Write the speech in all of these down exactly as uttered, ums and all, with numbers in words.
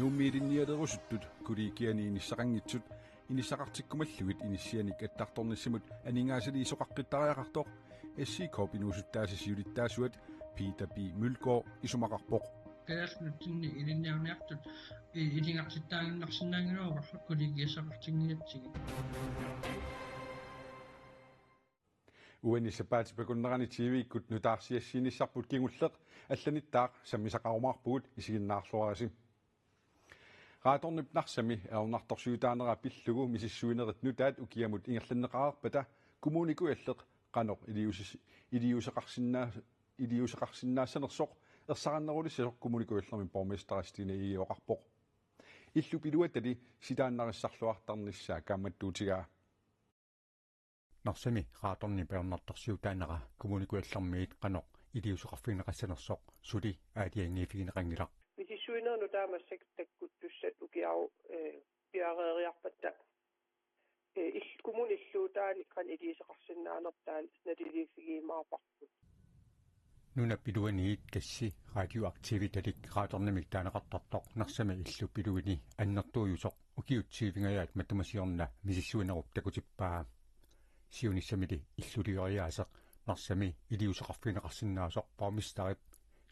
Nuummi ilinnialerusuttut kollegiani inissaqanngitsut inissaqartikkumallugit inissianik attartornissamut aningaasaliisoqaqqittariaqartoq S C K-p inuusuttaasa siulittaasuat Peter B. Mølgaard isumaqarpoq. Kalaallit Nunatsinni ilinniarniartut i-, ilungersortaaginnarsinnaanngilagut kollegiassaqartinngilatsigit. Uani sapaatip akunnerani T V-kkut nutaarsiassiinissarput kingulleq allanittaaq sammisaqarumaarpugut, isiginnaarluarisi. Radiornip Narsami ajornartorsiutaanera pillugu misissuinerit nutaat ukiamut ingerlanneqareerpata Kommune Kujalleq qanoq iliuusis-, iliuuseqarsinnaa-, iliuuseqarsinnaassanersoq ersarinnerulissasoq Kommune Kujallermi borgmesteri Stine Egede oqarpoq. Illup iluatali silaannarissarluartarnissaa kaammattuutigaa. Narsami radiornip ajornartorsiutaanera Kommune Kujallermiit qanoq iliuuseqarfigineqassanersoq suli aalajangiiffigineqanngilaq. Misissuinerit nutaat massakkut takkuttussat ukiaru, eh, piareeriarpata, eh, il-, kommunip illuutaanik qanoq iliuuseqarsinnaanersoq taanna naliliiffigiumaarparput. Nunap iluaniit gassi radioaktivitalik radiornimik taaneqartartoq Narsami illup iluani annertuujusoq ukiut tyvengajaat matuma siorna misissuinerup takutippaa. Siunissamili illulioriaaseq Narsami iliuuseqarfigineqarsinnaasoq borgmesterip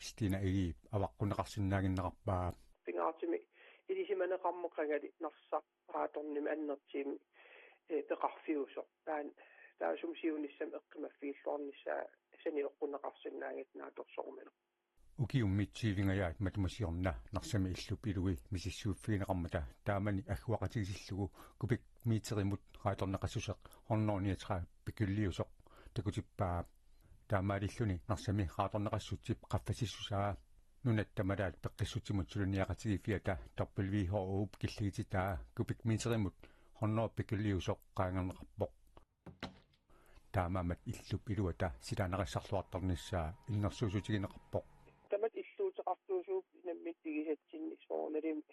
Stine Egedep avaqqunneqarsinnaannginnerarpaa. Pingaartumik ilisimaneqarmat qangali Narsaq radiornimi annertuumik, eh, peqarfiusoq. Taanna taassuma siunissami eqqumaffigilluarnissaa sanileqqunneqarsinnaanngitsoq naatsorsorumillu. Ukiummi tyvengajaat matuma siorna Narsami illup ilui misissuiffigineqarmata taamani agguaqatigiissillugu kubikmeterimut radiorneqassuseq hundrede niogtredive pikkulliusoq takutippaa. Taamaalilluni Narsami radiorneqassutsip qaffasissusaa Nunatta Malaat Peqqissutsimut Suliniaqatigiiffiata W H O-p killigititaa kubikmeterimut hundrede pikkulliusoq qaangerneqarpoq. Taamaammat illup iluata silaannarissarluartarnissaa innersuussutigineqarpoq. Tamatta illuuteqartuusuupput nammineq pigisatsinnik soorunalimi,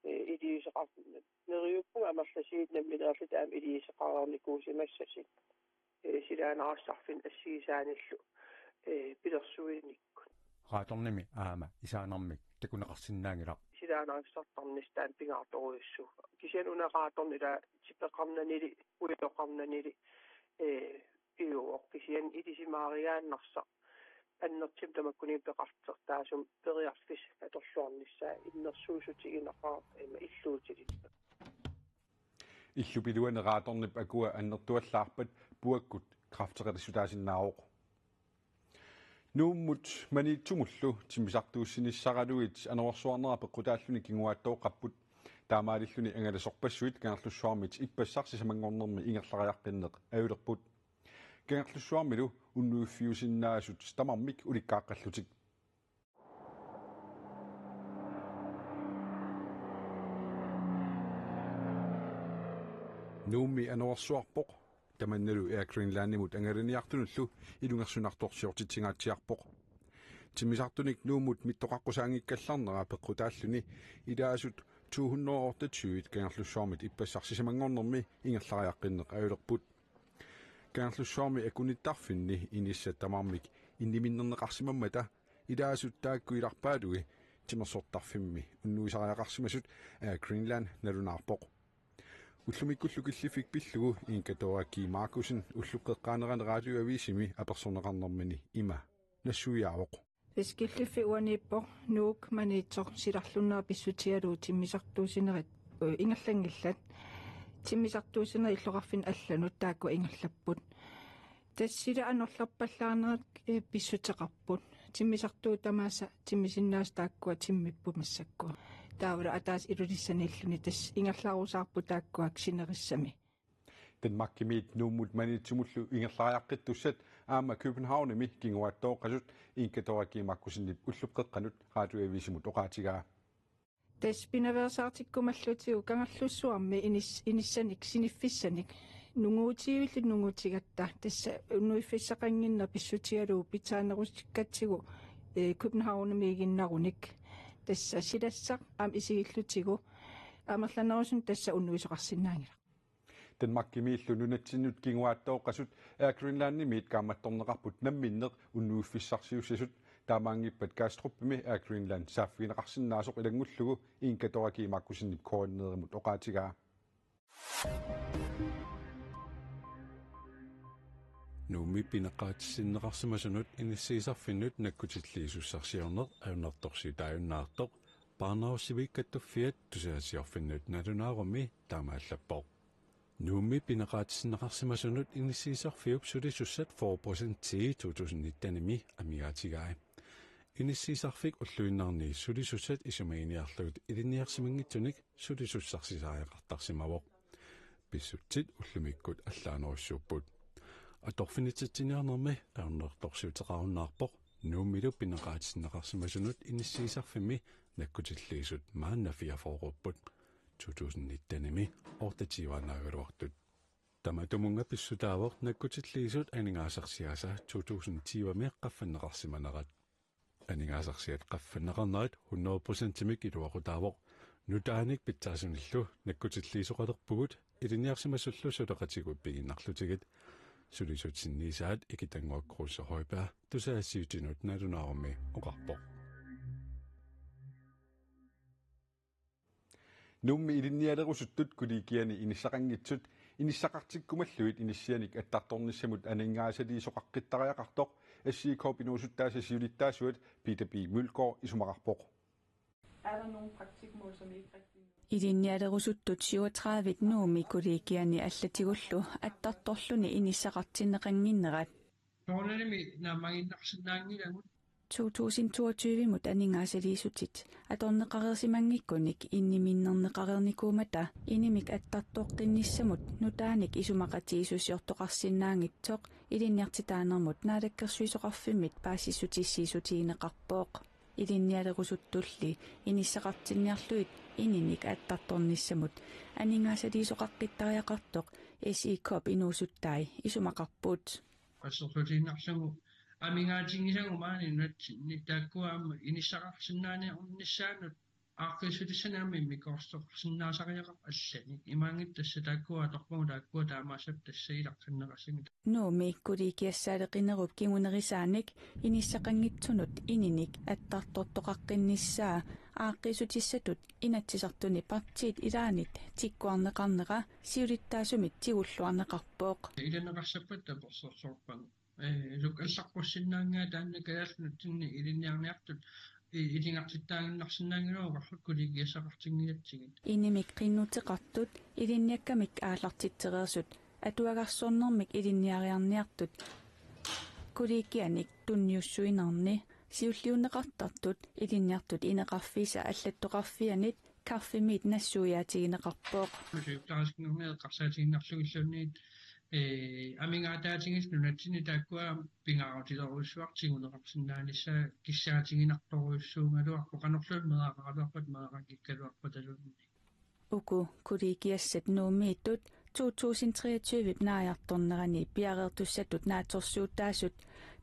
eh, iliuuseqarfinnut. Neriuppunga amerlasuut nammineerluta aamma iliuuseqareernikuusimassasut, eh, silaannarissarfinnut assigisaanillu, eh, pilersuinikkut. Radiornimi aamma isaanarmik takuneqarsinnaanngilaq. Silaannarissartarnissaq taanna pingaartorujussuuvoq. Kisianni una radiorneq ila tipeqarnanili, ujoqarnanili, eh, pivoq. Kisianni ilisimaariaannarsaq annertuumik tamakkuninnga peqartoq taassuma periarfissaq atorluarnissaa innersuussutigineqarpoq, ima illuutilippaa. Illup iluani radiornip akua annertuallaarpat puakkut kræfteqalissutaasinnaavoq. Nuummut Maniitsumullu timmisartuussinissaraluit anorersuarnera peqqutaalluni kinguaattooqqapput. Taamaalilluni angalasorpassuit Kangerlussuarmit ippassaq sisamanngornermi ingerlariaqqinneq ajulerput. Kangerlussuarmilu unnuiffiusinnaasut tamarmik ulikkaaqqallutik. Nuummi anorersuarpoq. Tamannalu Air Greenlandimut angalaniartunullu ilungersunartorsiortitsingaatsiarpoq. Timmisartunik Nuummut mittoqaqqusaanngikkallarnera peqqutaalluni ilaasut to hundrede og otteogtyve Kangerlussuarmit ippassaq sisamanngornermi ingerlariaqqinneq ajulerput. Kangerlussuarmi akunittarfinni inissat tamarmik inniminnerneqarsimammata ilaasut taakku ilarpaalui timersortarfimmi unnuisariaqarsimasut Air Greenland nalunaarpoq. Ullumikkullu killiffik pillugu Inga Dora G. Markussen ullup qeqqaanerani Radioavisimi apersorneqarnermini ima nassuiaavoq. Tassa killiffik uaniippoq Nuuk Maniitsoq silarlunnera pissutigalugu timmisartuussinerit, øh, ingerlanngillat. Timmisartuussinerit illoqarfinni allanut taakku ingerlapput. Tassa sila anorlerpallaarnerat, øh, pissuteqarput. Timmisartuut tamaasa timmisinnaasut taakkua timmipput massakkut. Taavalu ataaseq Ilulissaniilluni tassa ingerlarusaarput taakkua sinerissami. Danmarkimiit Nuummut Maniitsumullu ingerlariaqqittussat aamma Københavnimi kinguaattooqqasut Inga Dora G. Markussenip ullup qeqqanut Radioavisimut oqaatigaa. Tassa pinaveersaartikkumallutigu Kangerlussuarmi inis-, inissanik siniffissanik nunguutivillu nunguutigatta tassa unnuiffissaqannginneq pissutigalugu pitsaanerutikkatsigu, øh, Københavnimiiginnarunik. Tassa silassaq aamma isigillutigu amerlanerusunik tassa unnuisoqarsinnaanngilaq. Danmarkimiillu nunatsinnut kinguaattooqqasut Air Greenlandimiit kaammattorneqarput namminneq unnuiffissarsiussasut. Taamaanngippat Kastrupimi Air Greenland saaffigineqarsinnaasoq ilanngullugu Inga Dóra G. Markussenip K N R-imut oqaatigaa. Nuummi pineqaatissinneqarsimasunut inissiisarfinnut nakkutilliisussarsiorneq ajornartorsiutaajunnaartoq Paarnaarussiviit Kattuffiat tusagassiorfinnut nalunaarummi taamaallappoq. Nuummi pineqaatissinneqarsimasunut inissiisarfiup sulisussat fyrre procentii to tusind nittenimi amigaatigai. Inissiisarfik ulluinnarni sulisussat isumaginiarlugit ilinniarsimanngitsunik sulisussarsisariaqartarsimavoq. Pissutsit ullumikkut allaanerussuupput. Atorfinitsitsiniarnermi ajornartorsiuteqarunnaarpoq Nuummilu pineqaatissinneqarsimasunut inissiisarfimmi nakkutilliisut maanna fireogfyrreupput. To tusind nittenimi otteogtyveannaagaluartut. Tamatumunnga pissutaavoq nakkutilliisut aningaasarsiaasa to tusind tyvemi qaffanneqarsimanerat. Aningaasarsiat qaffanneqarnerat hundrede procentimik iluaqutaavoq. Nutaanik pitsaasunillu nakkutilliisoqalerpugut ilinniarsimasullu suleqatigut pigiinnarlutigit. Sulisut sinniisaat Ikitannguaq Kruse Højberg tusagassiutinut nalunaarummi oqarpoq. Nuummi ilinnialerusuttut kollegiani inissaqanngitsut inissaqartikkumallugit inissianik attartornissamut aningaasaliisoqaqqittariaqartoq S I K-p inuusuttaasa siulittaasuat Peter B. Mølgaard isumaqarpoq. Er der nogle praktikmål, som I ikke rigtig nåede? Ilinnialerusuttut syvogtredive Nuummi kollegiani allatigullu attartorluni inissaqartinneqannginnerat. Soorunalimi naammagiinnarsinnaanngilagut. To tusind toogtyve-mut aningaasaliissutit atorneqareersimanngikkunik inniminnerneqareernikuummata inimik attartoqqinnissamut nutaanik isumaqatigiissusiortoqarsinnaanngitsoq Ilinniartitaanermut Naalakkersuisoqarfimmit paasissutissiissutigineqarpoq. Ilinnialerusuttulli inissaqartinniarlugit ininik attartornissamut aningaasaliisoqaqqittariaqartoq S I K-p inuusuttai isumaqarput. Assersuutigiinnarlugu amigaatigisaguma nunatsinni taakkua aamma inissaqarsinnaaniarnissaannut aaqqiissutissanik aamma immikkoortoqarsinnaasariaqarpoq allanik. Imaanngitsoq tassa taakkua atorpagut taakkua taamaassappat tassa ilaqanneqassagipput. Nuummi kollegiassaaleqinerup kingunerisaanik inissaqanngitsunut ininik attartortoqaqqinnissaa aaqqiissutissatut Inatsisartuni partiit ilaannit tikkuarneqarnera siulittaasumit tigulluarneqarpoq. Ilaneqassappat tapersersorpagut. Ee, suk allaqqussinnaanngilaat taanna Kalaallit Nunatsinni ilinniarniartut i-, ilungersuttaaginnarsinnaanngilagut oqarluta kollegiassaqartinngilatsigit. Inimik qinnuteqartut ilinniakkamik aallartitsereersut atuagarsornermik ilinniariarniartut kollegianik tunniussuinerni siulliunneqartartut ilinniartut ineqarfiisa allattoqarfianit kaffimiit nassuiaatigineqarpoq. Sygeplejerskinngorniit eqqarsaatigiinnarlugilluunniit, ee, amigaataatigisut nunatsinni taakkua pingaarutilerujussuartigineqarsinnaanissaat kissaatiginartorujussuugaluarpoq qanorluunniit meeraqaraluarpata meeraqanngikkaluarpataluunniit. Uku kollegiassat Nuummiittut to tusind treogtyve naajartornerani piareertussatut naatsorsuutaasut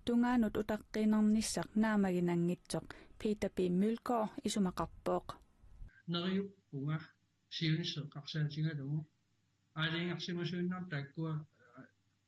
tungaanut utaqqiinnarnissaq naammaginanngitsoq Peter B. Mølgaard isumaqarpoq. Neriuppunga siunissaq eqqarsaatigalugu aalajangersimasuinnarmik taakkua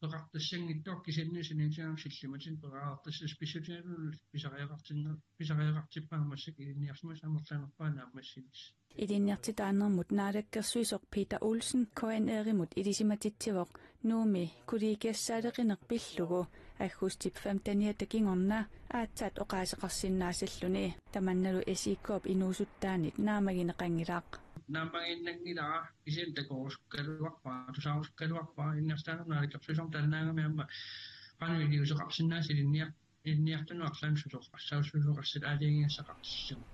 peqartassanngitsoq kisianni saniatigut sillimatinik peqareertassasut pissutigalugu pisariaqartinner-, pisariaqartippara massakkut ilinniarsimasut amerlanerpaat naammassinis. Ilinniartitaanermut naalakkersuisoq Peter Olsen K N R-imut ilisimatitsivoq Nuummi kollegiassaaleqineq pillugu aggustip femteniata kingorna aatsaat oqaaseqarsinnaasalluni. Tamannalu S I K-p inuusuttaanit naammagineqanngilaq. Naammagiinnanngilara kisianni takorusukkaluarpara, tusaarusukkaluarpara, ilinniartitaanermut naalakkersuisoq taannaagami aamma qanoq iliuuseqarsinnaasut ilinniar-, ilinniartunut arlaannut susoqassaagut, susoqassat aalajangigassaqartillugu.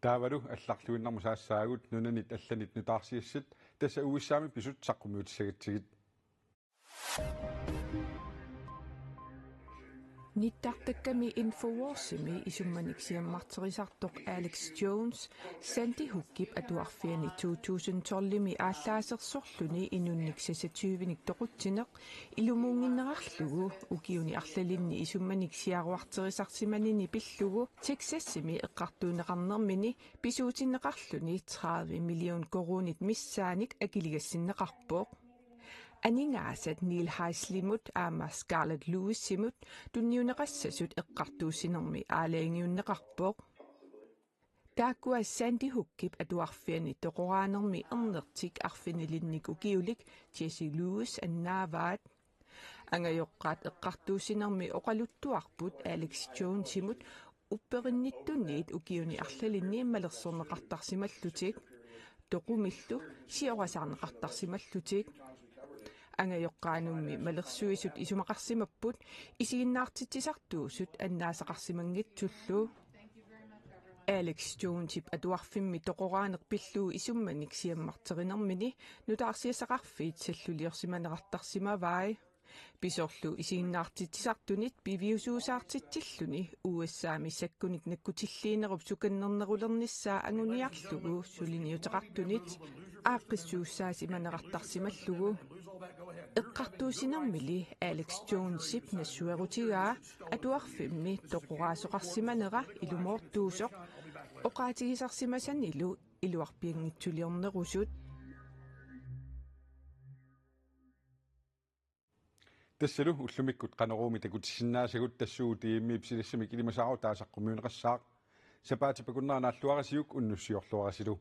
Taavalu allarluinnarmut saassaagut nunanit allanit nutaarsiassat, tassa U S A-mi pisut saqqummiutissagatsigit. Nittartakkami Infowarsimi isummanik siammarterisartoq Alex Jones Sandy Hookip atuarfiani to tusind tolvimi aallaasersorluni inunnik seksogtyvenik toqutsineq ilumuunnginnerarlugu ukiuni arlalinni isummanik siaruarterisarsimanini pillugu Texasimi eqqartuunneqarnermini pisuutinneqarluni tredive million koruunit missaanik akiligassinneqarpoq. Aningaasat Neil Heislimut aamma Scarlett Lewisimut tunniunneqassasut eqqartuussinermi aalajangiunneqarpoq. Taakkua Sandy Hookip atuarfiani toqoraanermi ernertik arfinilinnik ukiulik Jesse Lewis annaavaat. Angajoqqaat eqqartuussinermi oqaluttuarput Alex Jonesimut upperinnittunit ukiuni arlalinni malersorneqartarsimallutik, toqumillu siorasaarneqartarsimallutik. Angajoqqaanummi malersuisut isumaqarsimapput isiginnaartitsisartuusut annaasaqarsimanngitsullu. Alex Jonesip atuarfimmi toqoraaneq pillugu isummanik siammarterinermini nutaarsiassaqarfiit salluliorsimanerartarsimavai. Pisorlu isiginnaartitsisartunit piviusuusaartitsilluni U S A-mi sakkunik nakkutilliinerup sukannernerulernissaa anguniarlugu suliniuteqartunit aaqqissuussaasimanerartarsimallugu. Eqqartuussinermili Alex Jonesip nassuerutigaa atuarfimmi toqoraasoqarsimanera ilumoortuusoq oqaatigisarsimasanilu iluarpianngitsuliornerusut. Tassalu ullumikkut Qanoruumi takutissinnaasagut. Tassuugu T M I-p silassamik ilimasaarut taava saqqummiunneqassaaq. Sapaatip akunnera naalluarisiuk unnussiorluarisilu.